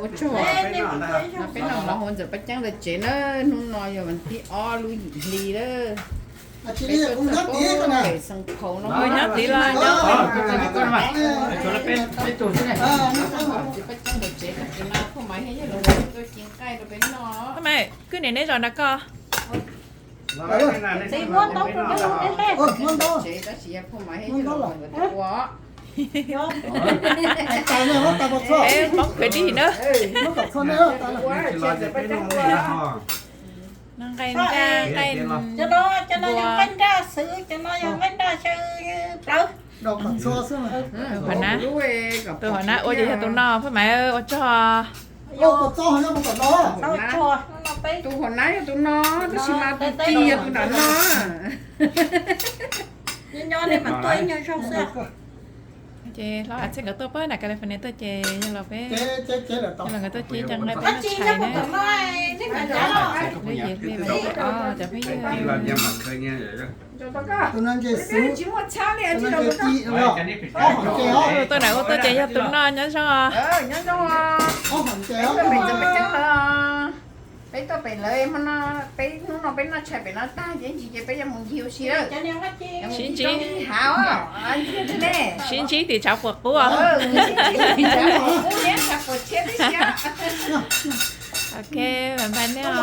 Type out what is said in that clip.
Ua tsaug, peb noj mov hauv ntxawm Paj Ceeb lawv tsev na. Hnub no yog vas thib ob lub yim hli lawm. Peb tuaj txog pem Xeev Khaus no, nyob tid los nyob. Paj Ceeb lawv tsev tag kis no, Phaj Maiv thiab yawg Laus Maiv tuaj ci nqaij rau peb noj. Phaj Maiv, kwj niam neb zos nrad koj. Tsev tab sis yog Phaj Maiv thiab yawg Laus Maiv nkawd tuaj ua. Peb poob khaws dij na. Noj nqaij nkaj nqaij npua. Cov no yog nqaij nraj xwb, cov no yog nqaij nraj xyaw plawv. Tus hauv nab, tus hauv nab ua ces yog tus no, Phaj Maiv ua tsaug. Tus hauv nab yog tus no, tab sis mas tus ci yog tus nram no. Ces hlob Txhiaj nkawd tuaj pab nram California tuaj ces yog los peb, yog los nkawd tuaj ci cov nqaij peb noj tshais na. Lub yim hli vas thib ob cov phooj ywg. Tuaj nram ua tuaj ces yog tus no, nyob zoo os. Peb tuaj pem lawv hmo no, peb hnub no peb noj tshais pem no tag ces ntsis ces peb yuav mus ncig ua si lawm. Sib ntsib, sib ntsib tim tshav puam qub os. Ok, bye bye nej os.